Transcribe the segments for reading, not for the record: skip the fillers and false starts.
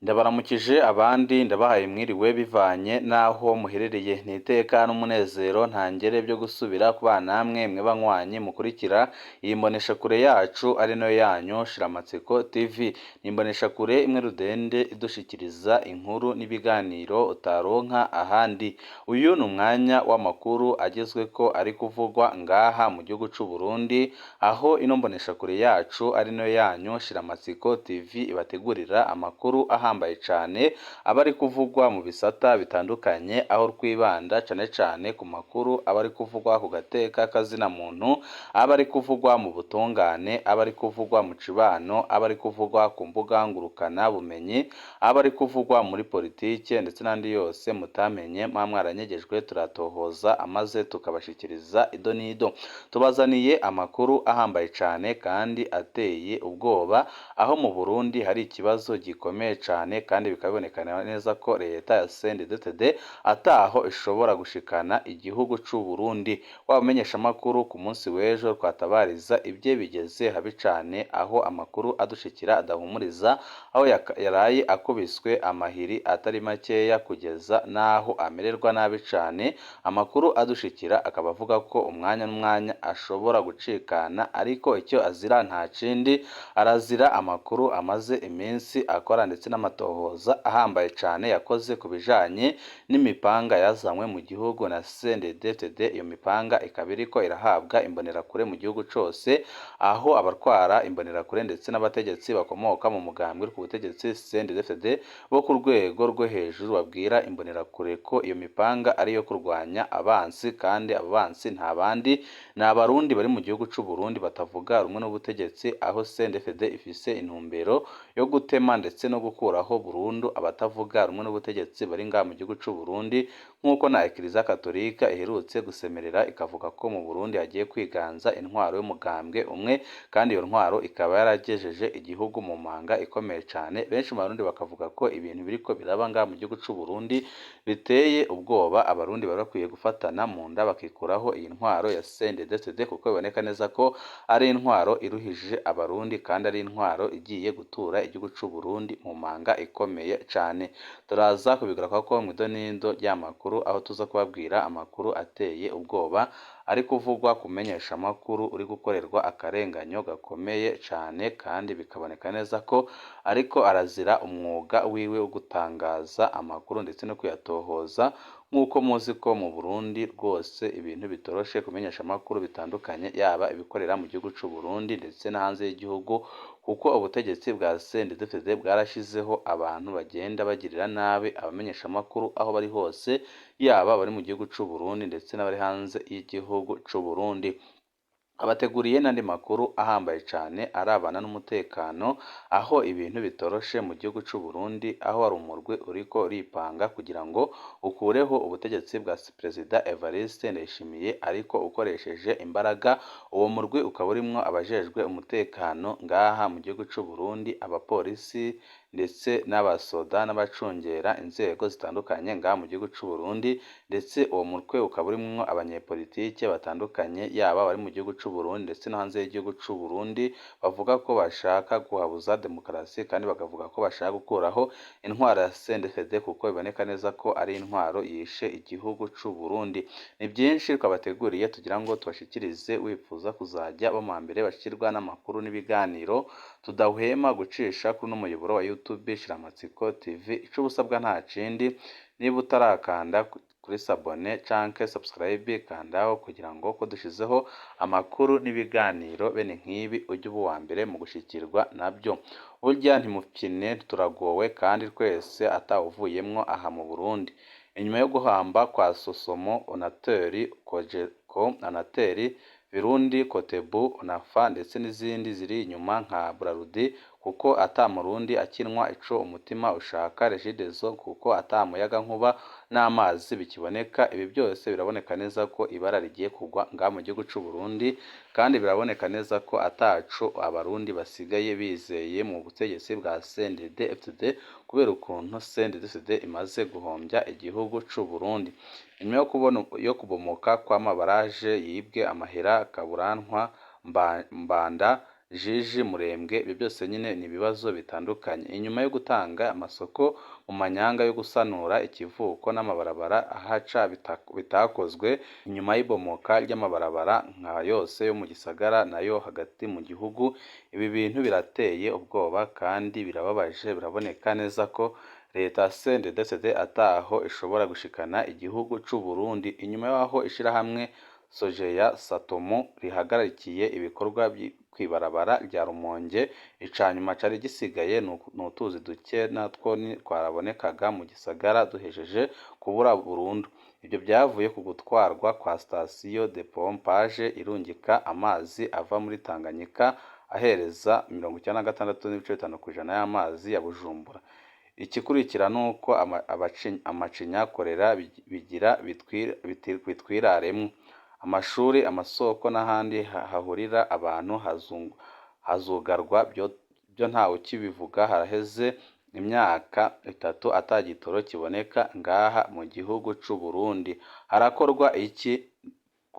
Ndabaramukije abandi ndabahaye mwiriwe bivanye n'aho muherereye. Ni iteka n'umunezero ntangere byo gusubira kubana namwe mwe banywanyi mukurikira iyi mboneshakure yacu ari nayo yanyu Shiramatsiko TV. Ni imboneshakure imwe rudende idushikiriza inkuru n'ibiganiro utaronka ahandi. Uyu ni umwanya w'amakuru agezweko ari kuvugwa ngaha mu gihugu c'u Burundi, aho ino mboneshakure yacu ari nayo yanyu Shiramatsiko TV ibategurira amakuru ahambaye cane aba ari kuvugwa mu bisata bitandukanye, aho twibanda cane cane ku makuru aba ari kuvugwa ku gateka kazina muntu, aba ari kuvugwa mu butungane, aba ari kuvugwa mu cibano, aba ari kuvugwa ku mbuga ngurukana bumenyi, aba ari kuvugwa muri politike ndetse n'andi yose mutamenye muba mwaranyegejwe, turatohoza amaze tukabashikiriza ido n'ido. Tubazaniye amakuru ahambaye cane kandi ateye ubwoba, aho mu Burundi hari ikibazo gikomeye cane kandi bikaba biboneka neza ko leta ya CNDD-FDD ataho ishobora gushikana igihugu c'u Burundi. Wa mumenyeshamakuru ku munsi w'ejo twatabariza ibye bigeze habi cane, aho amakuru adushikira adahumuriza, aho yaraye akubiswe amahiri atari makeya kugeza n'aho amererwa nabi cane. Amakuru adushikira akaba avuga ko umwanya n'umwanya ashobora gucikana, ariko icyo azira nta kindi, arazira amakuru amaze iminsi akora ndetse n'amatohoza ahambaye cane yakoze ku bijanye n'imipanga yazanywe mu gihugu na CNDD-FDD. Iyo mipanga ikaba iriko irahabwa imbonerakure mu gihugu cose, aho abatwara imbonerakure ndetse n'abategetsi bakomoka mu mugambwe uri ku butegetsi CNDD-FDD bo ku rwego rwo hejuru babwira imbonerakure ko iyo mipanga ari iyo kurwanya abansi, kandi abo bansi nta bandi ni Abarundi bari mu gihugu c'u Burundi batavuga rumwe n'ubutegetsi, aho CNDD-FDD ifise intumbero yo gutema ndetse no gukuraho burundu abatavuga rumwe n'ubutegetsi bari ngaha mu gihugu c'u Burundi, nk'uko na Ekiliziya Katolika iherutse gusemerera ikavuga ko mu Burundi hagiye kwiganza intwaro y'umugambwe umwe, kandi iyo ntwaro ikaba yaragejeje igihugu mu manga ikomeye cane. Benshi mu Barundi bakavuga ko ibintu biriko biraba ngaha mu gihugu c'u Burundi biteye ubwoba. Abarundi bari bakwiye gufatana mu nda bakikuraho iyi ntwaro ya CNDD-FDD, kuko biboneka neza ko ari intwaro iruhije Abarundi kandi ari intwaro igiye gutura igihugu c'u Burundi mu manga ikomeye cane. Turaza kubigarukako mw'idonido ry'amakuru, aho tuza kubabwira amakuru ateye ubwoba ari kuvugwa ku menyeshamakuru uri gukorerwa akarenganyo gakomeye cane, kandi bikaboneka neza ko ariko arazira umwuga wiwe wo gutangaza amakuru ndetse no kuyatohoza. Nk'uko muzi ko mu Burundi rwose ibintu bitoroshe kumenyesha amakuru bitandukanye, yaba ibikorera mu gihugu c'u Burundi ndetse no hanze y'igihugu, kuko ubutegetsi bwa CNDD-FDD bwarashizeho abantu bagenda bagirira nabi abamenyeshamakuru aho bari hose, yaba abari mu gihugu c'u Burundi ndetse n'abari hanze y'igihugu c'u Burundi. Abateguriye n'andi makuru ahambaye cane arabana n'umutekano, aho ibintu bitoroshe mu gihugu c'u Burundi, aho hari umurwi uriko uripanga kugira ngo ukureho ubutegetsi bwa Perezida Evariste Ndayishimiye, ariko ukoresheje imbaraga. Uwo murwi ukaba urimwo abajejwe umutekano ngaha mu gihugu c'u Burundi, abapolisi ndetse n'abasoda n'abacungera inzego zitandukanye ngaha mu gihugu c'u Burundi, ndetse uwo mutwe ukaba urimwo abanyepolitike batandukanye, yaba abari mu gihugu c'u Burundi ndetse no hanze y'igihugu c'u Burundi, bavuga ko bashaka guhabuza demokarasi kandi bakavuga ko bashaka gukuraho intwaro ya CNDD-FDD, kuko biboneka neza ko ari intwaro yishe igihugu c'u Burundi. Ni byinshi twabateguriye tugira ngo tubashikirize. Wifuza kuzajya bo mu mbere bashikirwa n'amakuru n'ibiganiro tudahwema gucisha kuri uno muyoboro wa YouTube Shiramatsiko TV, ico ubusabwa nta kindi, niba utarakanda kuri s'abonner canke subscribe, kandaho kugira ngo ko dushizeho amakuru n'ibiganiro bene nk'ibi ujye uba uwa mbere mu gushikirwa nabyo. Burya ntimukine, turagowe kandi twese atawuvuyemwo aha mu Burundi. Inyuma yo guhamba kwa Sosomo, Onatel, Cogeco, Anatel, Burundi, Cotebu, Onafa ndetse n'izindi ziri inyuma nka Brarudi, kuko ata murundi akinwa ico umutima ushaka, Regideso kuko ata muyagankuba n'amazi bikiboneka. Ibi byose biraboneka neza ko ibara rigiye kugwa ngaha mu gihugu c'u Burundi, kandi biraboneka neza ko ataco Abarundi basigaye bizeye mu butegetsi bwa CNDD-FDD, kubera ukuntu CNDD-FDD imaze guhombya igihugu c'u Burundi. Inyuma yo kubona yo kubomoka kw'amabaraje yibwe amahera Kaburantwa Mbanda Jiji Murembwe. Ibyo byose nyine ni ibibazo bitandukanye. Inyuma yo gutanga amasoko mu manyanga yo gusanura ikivuko n'amabarabara ahaca bitakozwe, inyuma y'ibomoka ry'amabarabara nka yose yo mu gisagara nayo hagati mu gihugu, ibi bintu birateye ubwoba kandi birababaje. Biraboneka neza ko leta CNDD-FDD ataho ishobora gushikana igihugu c'u Burundi. Inyuma y'aho ishirahamwe Sojeya Satomu rihagarikiye ibikorwa kw'ibarabara rya Rumonge, icanyuma cari gisigaye ni utuzi duke natwo twarabonekaga mu gisagara duhejeje kubura burundu. Ibyo byavuye ku gutwarwa kwa sitasiyo de pompage irungika amazi ava muri Tanganyika ahereza 96.5% y'amazi ya Bujumbura. Ikikurikira nuko amacinya, korera bigira bitwiraremwo. Amashuri, amasoko n'ahandi hahurira abantu hazugarwa, byo ntawukibivuga. Haraheze imyaka 3 ata gitoro kiboneka ngaha mu gihugu c'u Burundi. Harakorwa iki?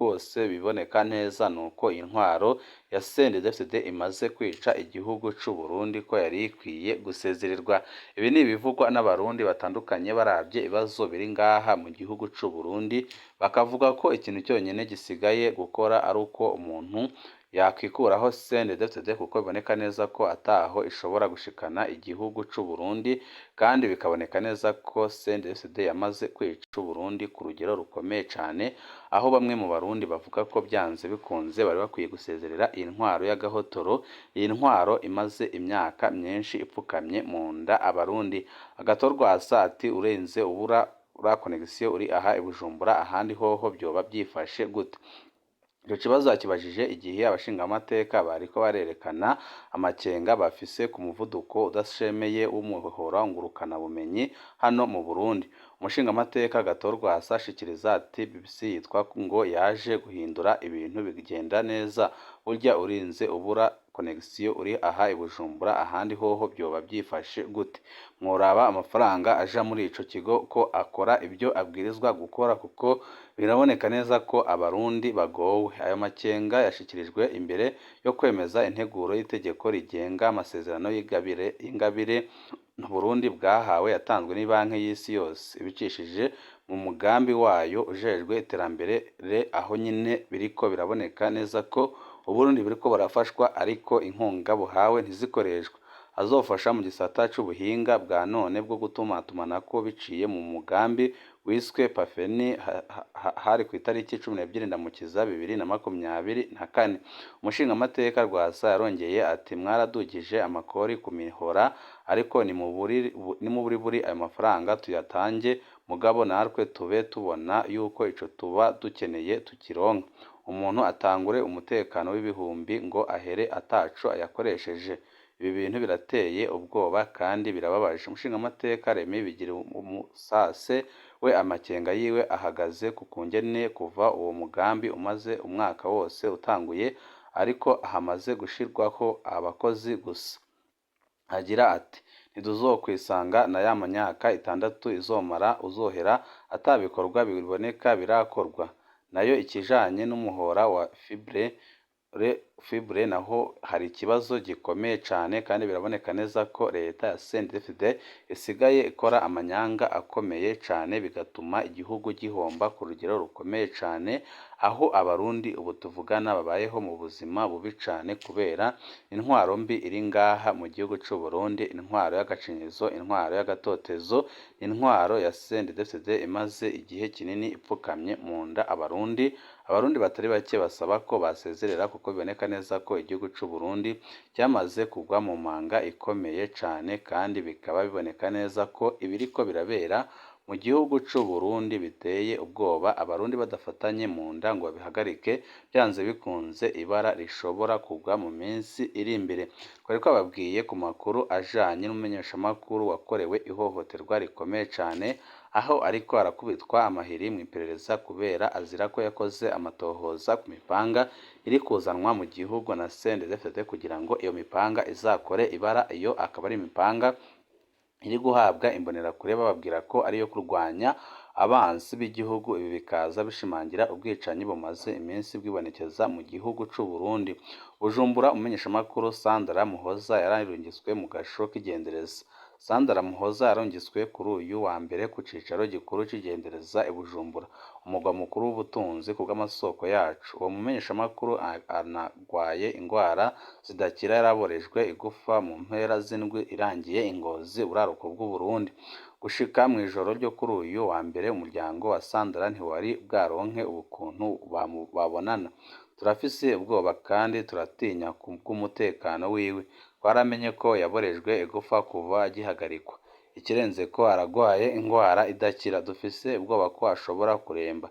Rwose biboneka neza nuko intwaro ya CNDD-FDD imaze kwica igihugu c'u Burundi, ko yari ikwiye gusezererwa. Ibi ni ibivugwa n'abarundi batandukanye baravye ibibazo biri ngaha mu gihugu c'u Burundi, bakavuga ko ikintu cyonyine gisigaye gukora ari uko umuntu yakwikuraho CNDD-FDD, kuko biboneka neza ko ataho ishobora gushikana igihugu c'u Burundi, kandi bikaboneka neza ko CNDD-FDD yamaze kwica Burundi ku rugero rukomeye cane, aho bamwe mu barundi bavuga ko byanze bikunze bari bakwiye gusezerera iyi ntwaro y'agahotoro, iyi ntwaro imaze imyaka myinshi ipfukamye mu nda abarundi. Agatorwasa ati urenze ubura ura connexion uri aha i Bujumbura, ahandi hoho byoba byifashe gute? Ico kibazo yakibajije igihe abashingamateka bariko barerekana amakenga bafise ku muvuduko udashemeye w'umuhora ngurukanabumenyi hano mu Burundi. Umushingamateka Gatorwasa ashikiriza ati BBC yitwa ngo yaje guhindura ibintu bigenda neza, burya urinze ubura connexion uri aha i Bujumbura, ahandi hoho byoba byifashe gute? Mworaba amafaranga aja muri ico kigo ko akora ibyo abwirizwa gukora, kuko biraboneka neza ko abarundi bagowe. Ayo makenga yashikirijwe imbere yo kwemeza integuro y'itegeko rigenga amasezerano y'ingabire Burundi bwahawe yatanzwe n'ibanki y'isi yose ibicishije mu mugambi wayo ujejwe iterambere, aho nyine biriko biraboneka neza ko Uburundi buriko burafashwa ariko inkunga buhawe ntizikoreshwe. Azofasha mu gisata c'ubuhinga bwa none bwo gutumatumanako biciye mu mugambi wiswe Pafeni. Hari ku itariki 12 Ndamukiza 2024. Umushingamateka Rwasa yarongeye ati mwaradugije amakori ku mihora, ariko nimuburiburi ayo mafaranga tuyatange, mugabo natwe tube tubona yuko ico tuba dukeneye tukironka. Umuntu atangure umutekano w'ibihumbi ngo ahere ataco yakoresheje. Ibi bintu birateye ubwoba kandi birababaje. Umushingamateka Remy Bigirumusase we amakenga yiwe ahagaze ku kungene kuva uwo mugambi umaze umwaka wose utanguye, ariko hamaze gushirwaho abakozi gusa. Agira ati ntituzokwisanga na ya myaka 6 izomara uzohera atabikorwa biboneka birakorwa. Nayo ikijanye n'umuhora wa fibre naho hari ikibazo gikomeye cane, kandi biraboneka neza ko leta ya CNDD-FDD isigaye ikora amanyanga akomeye cane, bigatuma igihugu gihomba ku rugero rukomeye cane, aho abarundi ubu tuvugana babayeho mu buzima bubi cane kubera intwaro mbi iri ngaha mu gihugu c'u Burundi, intwaro y'agacinyizo, intwaro y'agatotezo, intwaro ya CNDD-FDD imaze igihe kinini ipfukamye mu nda abarundi. Abarundi batari bake basaba ko basezerera, kuko biboneka neza ko igihugu c'u Burundi cyamaze kugwa mu manga ikomeye cane, kandi bikaba biboneka neza ko ibiriko birabera mu gihugu c'u Burundi biteye ubwoba. Abarundi badafatanye mu nda ngo babihagarike, byanze bikunze ibara rishobora kugwa mu minsi iri imbere. Twari twababwiye ku makuru ajanye n'umumenyeshamakuru wakorewe ihohoterwa rikomeye cane, aho ariko arakubitwa amahiri mu iperereza kubera azira ko yakoze amatohoza ku mipanga iri kuzanwa mu gihugu na CNDD-FDD kugira ngo iyo mipanga izakore ibara. Iyo akaba ari imipanga iri guhabwa imbonerakure bababwira ko ari iyo kurwanya abansi b'igihugu. Ibi bikaza bishimangira ubwicanyi bumaze iminsi bwibonekeza mu gihugu c'u Burundi. Bujumbura, umumenyeshamakuru Sandra Muhoza yararungitswe mu gasho k'igendereza. Sandra Muhoza yarungitswe kuri uyu wa mbere ku cicaro gikuru c'igendereza i Bujumbura, umugwa mukuru w'ubutunzi, kubw'amasoko yacu. Uwo mumenyeshamakuru anagwaye ingwara zidakira, yaraborejwe igufa mu mpera z'indwi irangiye i Ngozi, buraruko bw'Uburundi. Gushika mw'ijoro ryo kuri uyu wa mbere, umuryango wa Sandra ntiwari bwaronke ukuntu babonana. Turafise ubwoba kandi turatinya kubw'umutekano wiwe. Twaramenye ko yaborejwe igufa kuva agihagarikwa. Ikirenzeko aragwaye ingwara idakira. Dufise ubwoba ko ashobora kuremba.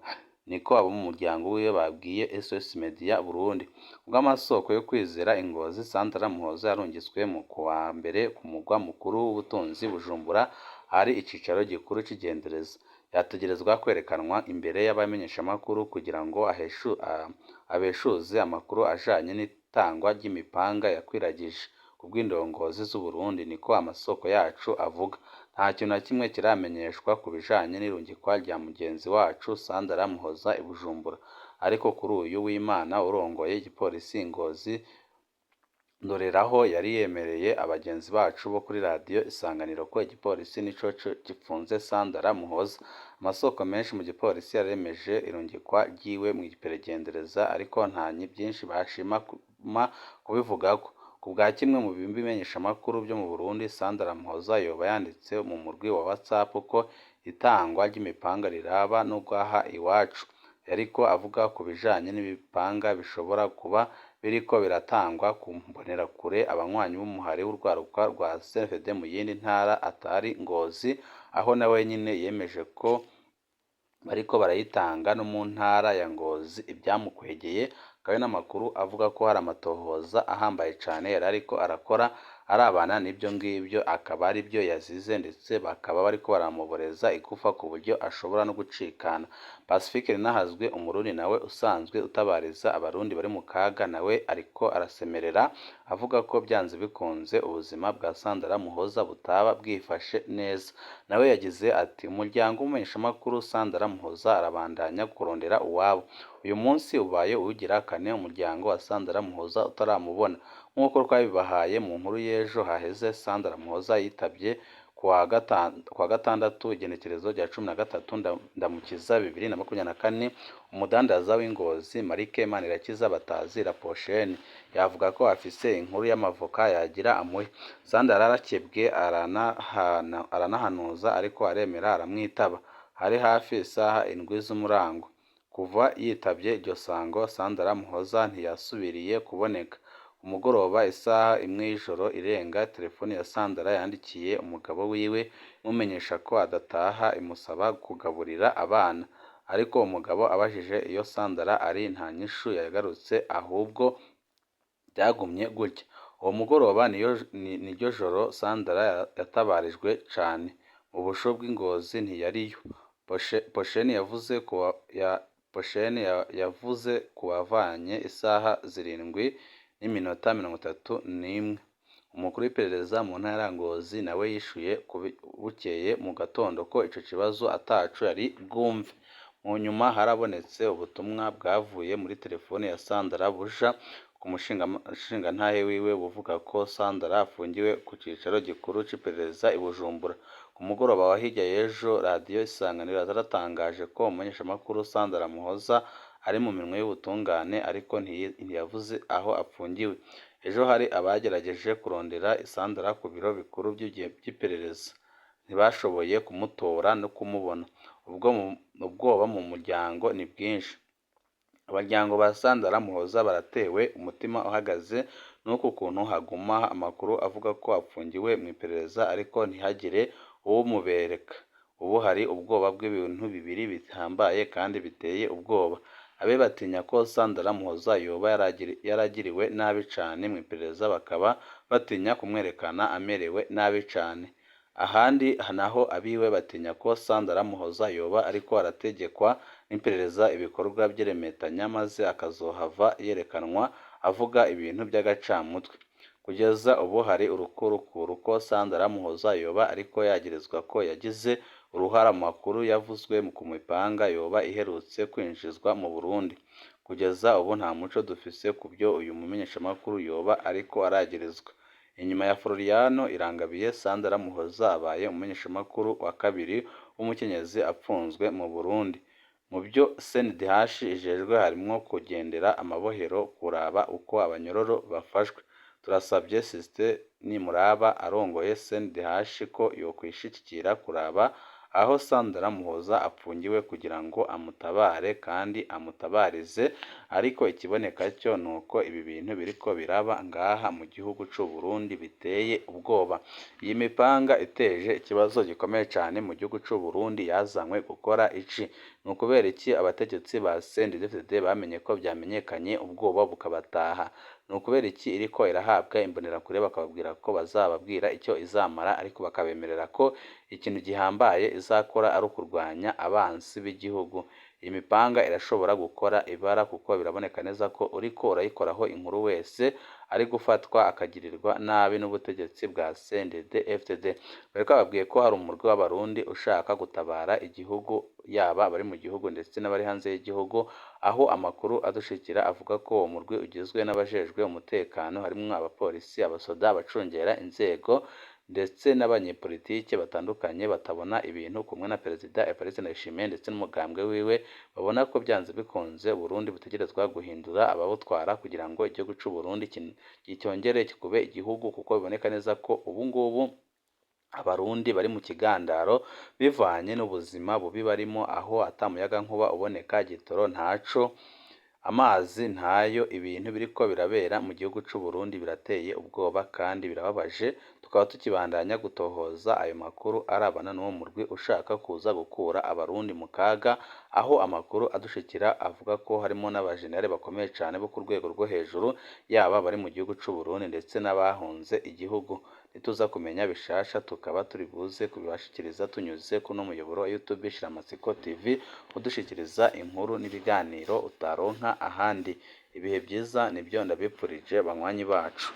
Niko abo mu muryango wiwe babwiye SOS Media Burundi. Kubw'amasoko yo kwizera i Ngozi, Sandra Muhoza yarungitswe mu kuwa mbere ku mugwa mukuru w'ubutunzi Bujumbura, ahari icicaro gikuru c'igendereza. Yategerezwa kwerekanwa imbere y'abamenyeshamakuru kugira ngo abeshuze amakuru ajanye n'itangwa ry'imipanga yakwiragije kubw'indongozi z'Uburundi, niko amasoko yacu avuga. Nta kintu na kimwe kiramenyeshwa ku bijanye n'irungikwa rya mugenzi wacu Sandra Muhoza i Bujumbura. Ariko kuri uyu w'Imana, urongoye igipolisi i Ngozi Ndoreraho yari yemereye abagenzi bacu bo kuri radiyo Isanganiro ko igipolisi nico gipfunze Sandra Muhoza. Amasoko menshi mu gipolisi yaremeje irungikwa ryiwe mw'igendereza, ariko nta vyinshi bashima kubivugako. Kubwa kimwe mu bimenyeshamakuru vyo mu Burundi, Sandra Muhoza yoba yanditse mu murwi wa WhatsApp ko itangwa ry'imipanga riraba n'urwaha iwacu. Yariko avuga ku bijanye n'ibipanga bishobora kuba biriko biratangwa ku mbonerakure, abanywanyi b'umuhari w'urwaruka rwa CNDD mu yindi ntara atari Ngozi, aho nawe nyene yemeje ko bariko barayitanga no mu ntara ya Ngozi. Ivyamukwegeye akaba ari n'amakuru avuga ko hari amatohoza ahambaye cane yari ariko arakora arabana n'ivyo ngivyo, akaba arivyo yazize, ndetse bakaba bariko baramuboreza igufa ku buryo ashobora no gucikana. Pacifique Ninahazwe, umurundi nawe usanzwe utabariza abarundi bari mu kaga, nawe ariko arasemerera avuga ko byanze bikunze ubuzima bwa Sandra Muhoza butaba bwifashe neza. Nawe yagize ati: "Umuryango w'umumenyeshamakuru Sandra Muhoza arabandanya kurondera uwabo. Uyu munsi ubaye uwugira kane umuryango wa Sandra Muhoza utaramubona. Nk'uko twabibahaye mu nkuru y'ejo haheze, Sandra Muhoza yitavye kuwa gatandatu igenekerezo rya 13 Ndamukiza 2024 umudandaza w'Ingozi Marike Manirakiza batazira Posheni, yavuga ko afise inkuru y'amavoka yagira amuhe. Sandra yarakebwe aranahanuza, ariko aremera aramwitaba. Hari hafi isaha 7 z'umurango. Kuva yitavye iryo sango, Sandra Muhoza ntiyasubiriye kuboneka. Ku mugoroba isaha 1 y'ijoro irenga, telefoni ya Sandra yandikiye umugabo wiwe imumenyesha ko adataha, imusaba kugaburira abana. Ariko umugabo abajije iyo Sandra ari, nta nyishu yagarutse, ahubwo byagumye gutya. Uwo mugoroba niryo joro Sandra yatabarijwe cane. Mu busho bw'i Ngozi ntiyariyo. Posheni yavuze kuwavanye isaha 7:31. Umukuru w'iperereza mu ntara ya Ngozi nawe yishuye bukeye mu gatondo ko ico kibazo ataco yari bwumve. Mu nyuma harabonetse ubutumwa bwavuye muri telefone ya Sandra buja ku mushingantahe wiwe buvuga ko Sandra afungiwe ku cicaro gikuru c'iperereza i Bujumbura. Ku mugoroba wa hirya y'ejo, radiyo Isanganiro yaratangaje ko umumenyeshamakuru Sandra Muhoza ari mu minwe y'ubutungane, ariko ntiyavuze aho apfungiwe. Ejo hari abagerageje kurondera Sandra ku biro bikuru vy'iperereza, ntibashoboye kumutora no kumubona. Ubwoba mu muryango ni bwinshi. Abaryango ba Sandra Muhoza baratewe umutima uhagaze n'uku kuntu haguma amakuru avuga ko apfungiwe mw'iperereza, ariko ntihagire uwumubereka. Ubu hari ubwoba bw'ibintu bibiri bihambaye kandi biteye ubwoba. Abe batinya ko Sandra Muhoza yoba yaragiriwe nabi cane mw'iperereza, bakaba batinya kumwerekana amerewe nabi cane. Ahandi naho abiwe batinya ko Sandra Muhoza yoba ariko arategekwa n'iperereza ibikorwa vy'iremetanya, maze akazohava yerekanwa avuga ibintu vy'agacamutwe. Kugeza ubu hari urukurukuru ko Sandra Muhoza yoba ariko yagirizwa ko yagize uruhara mu makuru yavuzwe ku mipanga yoba iherutse kwinjizwa mu Burundi. Kugeza ubu nta muco dufise ku byo uyu mumenyeshamakuru yoba ariko aragirizwa. Inyuma ya Floriano Irangabiye, Sandra Muhoza abaye umumenyeshamakuru wa kabiri w'umukenyezi apfunzwe mu Burundi. Mu byo CNDH ijejwe harimwo kugendera amabohero kuraba uko abanyororo bafashwe. Turasabye Justin Nimuraba arongoye CNDH ko yokwishikira kuraba aho Sandra Muhoza apfungiwe kugira ngo amutabare kandi amutabarize, ariko ikiboneka cyo nuko ibi bintu biriko biraba ngaha mu gihugu c'u Burundi biteye ubwoba. Iyi mipanga iteje ikibazo gikomeye cane mu gihugu c'u Burundi yazanywe gukora iki? Ni ukubera iki abategetsi ba CNDD-FDD bamenye ko vyamenyekanye ubwoba bukabataha? Ni ukubera iki iriko irahabwa imbonerakure bakababwira ko bazababwira icyo izamara, ariko bakabemerera ko ikintu gihambaye izakora ari ukurwanya abansi b'igihugu? Iyi mipanga irashobora gukora ibara kuko biraboneka neza ko uriko urayikoraho inkuru wese ari gufatwa akagirirwa nabi n'ubutegetsi bwa CNDD-FDD. Bariko bababwiye ko hari umurwi w'abarundi ushaka gutabara igihugu, yaba abari mu gihugu ndetse n'abari hanze y'igihugu, aho amakuru adushikira avuga ko uwo murwi ugizwe n'abajejwe umutekano harimwo abapolisi, abasoda, abacungera inzego ndetse n'abanyepolitike batandukanye batabona ibintu kumwe na Perezida Evariste Ndayishimiye ndetse n'umugambwe wiwe, babona ko byanze bikunze Burundi butegerezwa guhindura ababutwara kugira ngo igihugu c'u Burundi cyongere kikube igihugu, kuko biboneka neza ko ubu ngubu abarundi bari mu kigandaro bivanye n'ubuzima bubi barimo, aho ata muyagankuba uboneka, igitoro ntaco, amazi ntayo. Ibintu biriko birabera mu gihugu c'u Burundi birateye ubwoba kandi birababaje, tukaba tukibandanya gutohoza ayo makuru arabana n'uwo murwi ushaka kuza gukura abarundi mu kaga, aho amakuru adushikira avuga ko harimo n'abajenerali bakomeye cane bo ku rwego rwo hejuru, yaba abari mu gihugu c'u Burundi ndetse n'abahunze igihugu. Nituza kumenya bishasha tukaba turi buze kubibashikiriza tunyuze kuno muyoboro wa YouTube Shiramatsiko TV, udushikiriza inkuru n'ibiganiro utaronka ahandi. Ibihe vyiza nivyo ndabipfurije banywanyi bacu.